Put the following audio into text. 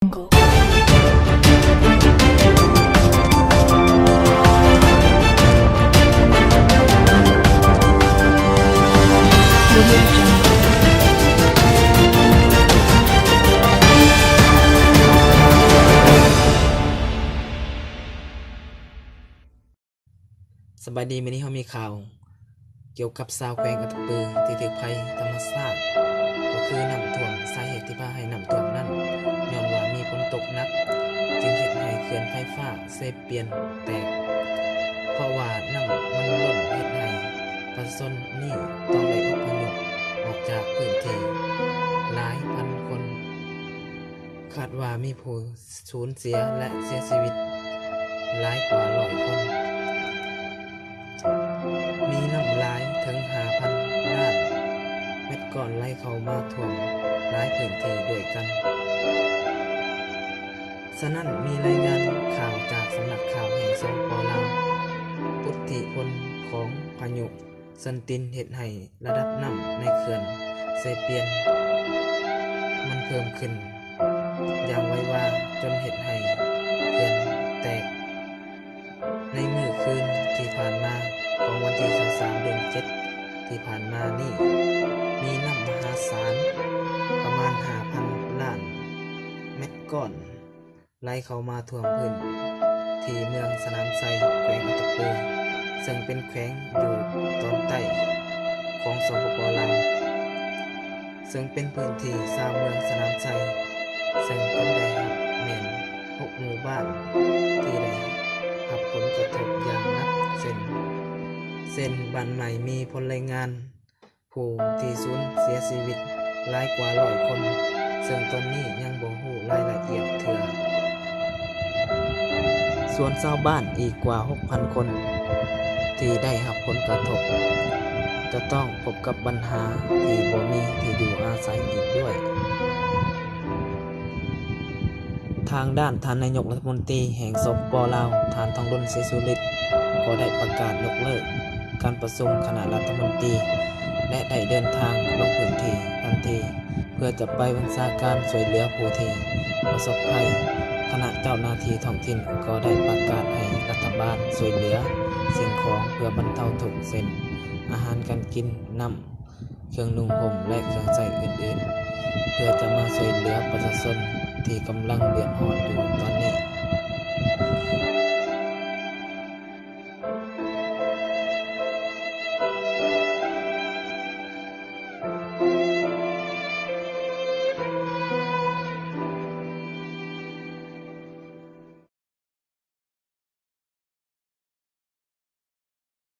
Jungle. ສະບາຍດີ, ມື້ນີ້ເຮົາມີຂ່າວກ່ຽວກັບຊາວແຂວງອັດຕະປືທີ່ຖືກໄພທຳມະຊາດ ກໍຄືນ້ຳຖ້ວມ. ສາເຫດທີ່ພາໃຫ້ນ້ຳຖ້ວມນັ້ນ ຍ້ອນວ່າມີຝົນຕົກໜັກ ຈຶ່ງເຮັດໃຫ້ເຂື່ອນໄຟຟ້າເຊປຽນແຕກ, ເພາະວ່ານ້ຳມັນລົ້ນເຮັດໃຫ້ປະຊາຊົນນີ້ຕ້ອງໄດ້ອົບພະຍົບອອກຈາກພື້ນທີ່ຫຼາຍພັນຄົນ. ຄາດວ່າມີຜູ້ສູນເສຍ ແລະ ເສຍຊີວິດຫຼາຍກວ່າຮ້ອຍຄົນ. ມີນ້ຳຫຼາຍເຖິງຫ້າພັນລ້ານແມັດກ້ອນໄຫຼເຂົ້າມາຖ້ວມຫຼາຍພື້ນທີ່ດ້ວຍກັນ. ສະນັ້ນ, ມີລາຍງານຂ່າວຈາກສຳນັກຂ່າວແຫ່ງ ສປປ ລາວ, ອິດທິພົນຂອງພາຍຸ ເຊິນຕິນເຮັດໃຫ້ລະດັບນ້ຳໃນເຂື່ອນເຊປຽນມັນເພີ່ມຂຶ້ນຢ່າງໄວວາ ຈົນເຮັດໃຫ້ເຂື່ອນແຕກ. ໃນມື້ຄືນທີ່ຜ່ານມາຂອງວັນທີຊາວສາມ ເດືອນເຈັດ ທີ່ຜ່ານມານີ້, ມີນ້ຳມະຫາສານປະມານຫ້າພັນລ້ານແມັດກ້ອນ ໄຫຼເຂົ້າມາຖ້ວມພື້ນທີ່ເມືອງສະໜາມໄຊ ແຂວງອັດຕະປື, ເຊິ່ງເປັນແຂວງຢູ່ຕອນໃຕ້ຂອງ ສປປ ລາວ, ເຊິ່ງເປັນພື້ນທີ່ຊາວເມືອງສະໜາມໄຊ, ເຊິ່ງຄົນໄດ້ຮັບແມ່ນຫົກໝູ່ບ້ານທີ່ໄດ້ຮັບຜົນກະທົບຢ່າງໜັກເຊັ່ນ, ເຊັ່ນ ບ້ານໃໝ່ມີຜົນລາຍງານ ຜູ້ທີ່ສູນເສຍຊີວິດຫຼາຍກວ່າຮ້ອຍຄົນ, ເຊິ່ງຕອນນີ້ຍັງບໍ່ຮູ້ລາຍລະອຽດເທື່ອ. ສ່ວນຊາວບ້ານອີກກວ່າຫົກພັນຄົນທີ່ໄດ້ຮັບຜົນກະທົບ ຈະຕ້ອງພົບກັບບັນຫາທີ່ບໍ່ມີທີ່ຢູ່ອາໄສອີກດ້ວຍ. ທາງດ້ານທ່ານນາຍົກລັດຖະມົນຕີແຫ່ງ ສປປ ລາວ, ທ່ານ ທອງລຸນ ສີສຸລິດ ກໍໄດ້ປະກາດຍົກເລີກການປະຊຸມຄະນະລັດຖະມົນຕີ ແລະ ໄດ້ເດີນທາງລົງພື້ນທີ່ທັນທີ ເພື່ອຈະໄປບັນຊາການຊ່ວຍເຫຼືອຜູ້ທີ່ປະສົບໄພ. ຄະນະເຈົ້າໜ້າທີ່ທ້ອງຖິ່ນກໍໄດ້ປະກາດໃຫ້ລັດຖະບານຊ່ວຍເຫຼືອສິ່ງຂອງເພື່ອບັນເທົາທຸກ ເຊັ່ນ ອາຫານການກິນ, ນ້ຳ, ເຄື່ອງນຸ່ງຫົ່ມ ແລະ ເຄື່ອງໃຊ້ອື່ນໆ ເພື່ອຈະມາຊ່ວຍເຫຼືອປະຊາຊົນທີ່ກຳລັງເດືອດຮ້ອນຢູ່ຕອນນີ້.